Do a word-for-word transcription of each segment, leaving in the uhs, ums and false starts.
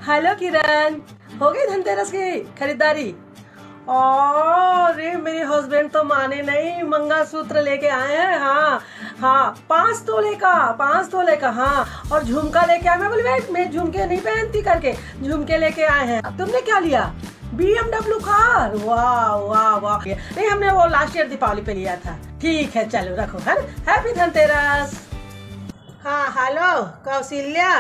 Hello किरण, हो गई धनतेरस की खरीदारी? अरे, मेरे हस्बैंड तो माने नहीं, मंगलसूत्र लेके आए हैं। हाँ, हाँ, पाँच तोले का, पाँच तोले का। हाँ, और झुमका लेके आए। मैं बोली, मैं मैं झुमके नहीं पहनती करके झुमके लेके आए हैं। तुमने क्या लिया? BMW car. वाह, वाह, वाह। नहीं, हमने वो लास्ट ईयर दीपावली पे लिया था। ठीक है, चलो रखो, है ना? हैप्पी धनतेरस। हाँ, हेलो कौशल्या।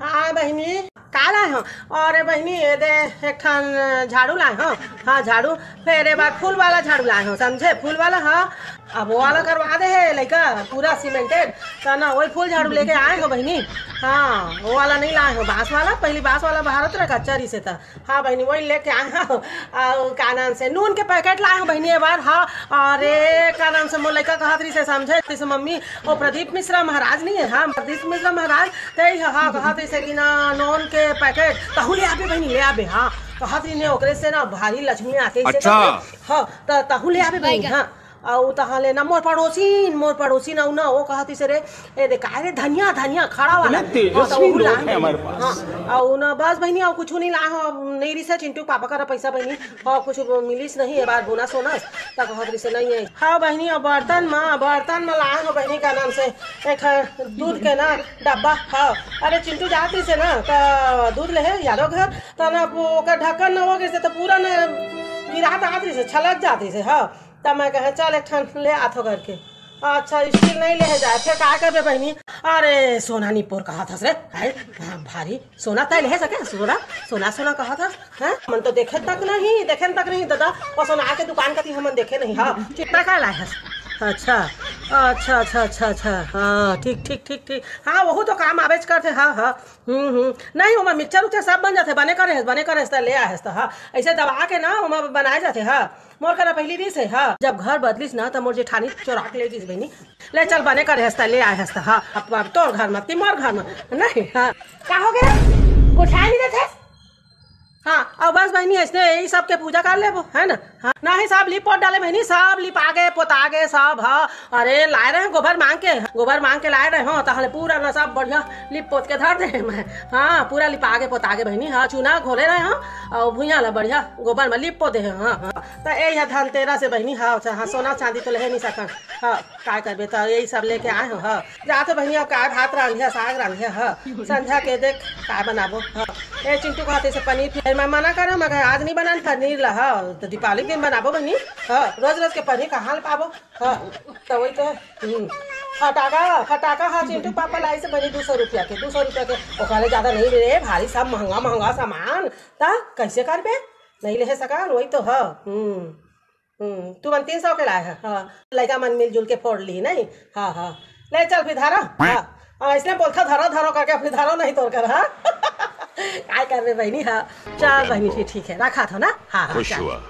हाँ बहिनी, का लाए हो? अरे बहिनी, ये दे, एक ठन झाड़ू लाए हो। हाँ, झाड़ू। फिर ये बार फूल वाला झाड़ू लाए हो, समझे? फूल वाला। हाँ, अब वो वाला करवा दे है लइका, पूरा सीमेंटेड। तो ना, वही फूल झाड़ू लेके आए हो बहिनी। हाँ, वो वाला नहीं लाए हो, बांस वाला। पहली बांस वाला भारत रखा चरी से था। हाँ बहिनी, वही लेके आए हो। और का नाम से नून के पैकेट लाए हो बहिनी, ये बार। हाँ, अरे, का नाम से मोर लइका कहत रही से, समझे? जैसे मम्मी, वो प्रदीप मिश्रा महाराज नहीं है? हाँ, प्रदीप मिश्रा महाराज, ते ही, हाँ, कहत रही से कि ना, नून के पैकेट तहू ले आबे बहिनी, ले आबे। हाँ, कहत रही ने, ओकरे से ना भारी लक्ष्मी आके इसे अच्छा। करते। हाँ, त तहू ले आबे बहिनी। हाँ, अउ तहाँ ले ना मोर पड़ोसिन, मोर पड़ोसिन अउ ना वो कहत रहिसे रे, ए दे काय रे धनिया, धनिया खड़ा वाला। इतना तेजस्वी हाँ, त ओहू लोग लाए हैं हमारे पास। हाँ, अउ ना बस बहिनी, अउ कुछु नहीं लाए हो, अब नहीं रहिसे चिंटू के पापा करा पैसा बहिनी, अउ कुछु मिलिस नहीं, ए बार बोनस वोनस, त कहत रहिसे नहीं है। हाँ बहिनी, अब बर्तन म, बर्तन म लाए हो बहिनी, का नाम से, एक ठा दूध के ना डब्बा। हाँ, अरे चिंटू जात रहिसे ना, त दूध लेहे यादव घर, त ना ओकर ढक्कन न हो गइसे, त पूरा ना गिरात आत रहिसे, छलक जात रहिसे। हाँ, त मैं कहे, "चल, एक ठन ले आथो करके।" अच्छा, स्टील नहीं लेहे जाए, फिर का करबे बहिनी? अरे, सोना निपोर कहत हस रे, हैं? हाँ, भारी सोना तय लेहे सके, सोना, सोना, सोना कहत हस, हैं? मन तो देखे तक नहीं, देखे तक नहीं, दादा, वो सोनार के दुकान कती हमन देखे नहीं, हाँ। कितना का लाए हस? अच्छा, अच्छा, अच्छा, अच्छा, अच्छा, हाँ, ठीक, ठीक, ठीक, ठीक। हाँ, वहू तो काम आबेच करथे, हाँ, हाँ। हम्म, हम्म। नहीं, ओमा मिक्सचर उक्सचर सब बन जाथे, बने करे हस, बने करे हस, त ले आए हस, त, हाँ। ऐसे दबा के ना, ओमा बनाए जाथे, हाँ। मोर करा पहिली रिहिस हे, हाँ। जब घर बदलिस ना, त मोर जेठानी चोरा के ले गिस बहिनी। ले चल, बने करे हस त, ले आए हस त, हाँ। अब, अब तोर घर म कि मोर घर म, नहीं, हाँ। का हो गया? गोठाए नहीं देथे? हाँ, अब बस बहिनी, ऐसने यही सब के पूजा कर लेबो, है ना? हाँ, नहीं, सब लिप पोत डाले बहिनी, सब लिपा गे, पोता गे, सब, हाँ। अरे, लाए रहे गोबर मांग के, गोबर मांग के लाए रहे हो, तहले पूरा ना सब बढ़िया लिप पोत के धर दे मैं। हाँ, पूरा लिपा गे, पोता गे बहिनी, हाँ, चूना घोले रहे हो, अउ भुइयां ला बढ़िया गोबर म लिप पोत दे, हाँ, हाँ। त ए ह धनतेरस हे बहिनी, हाँ, अच्छा, हाँ, सोना चांदी तो लेहे नहीं सकन, हाँ, काय करबे, त यही सब लेके आए हो, हाँ। जा तो बहिनी, अब काय भात रांधिया, साग रांधिया, हाँ, संझा के देख काय बनाबो, हाँ। ए चिंटू कहत हे से पनीर, फिर मैं मना करे, मैं कहे, "आज नहीं बनान पनीर ला, हाँ, तो दीपावली के दिन बनाबो बहिनी, हाँ, रोज रोज के पनीर कहाँ ले पाबो?" हाँ, त वही तो है। हम्म। फटाका, फटाका, हाँ, चिंटू पापा लाइसे बहिनी दू सौ रुपया के, दू सौ रुपया के, ओकरा ले ज्यादा नहीं रे, भारी सब महंगा, महंगा सामान, त कैसे करबे? नहीं लेहे सकन, वही तो है। हम्म, हम्म, तुमन तीन सौ के लाए ह, हाँ, लइका मन मिलजुल के फोड़ ली, नहीं? हाँ, हाँ, ले चल फिर धरा, हाँ, हाँ, इसने बोलता धरो, धरो करके फिर धरो नहीं तोर कर, हाँ। काय करबे बहिनी, हाँ, चल बहिनी, ठीक, ठीक है, रखा था ना, हाँ, हाँ, खुश चल। हुआ।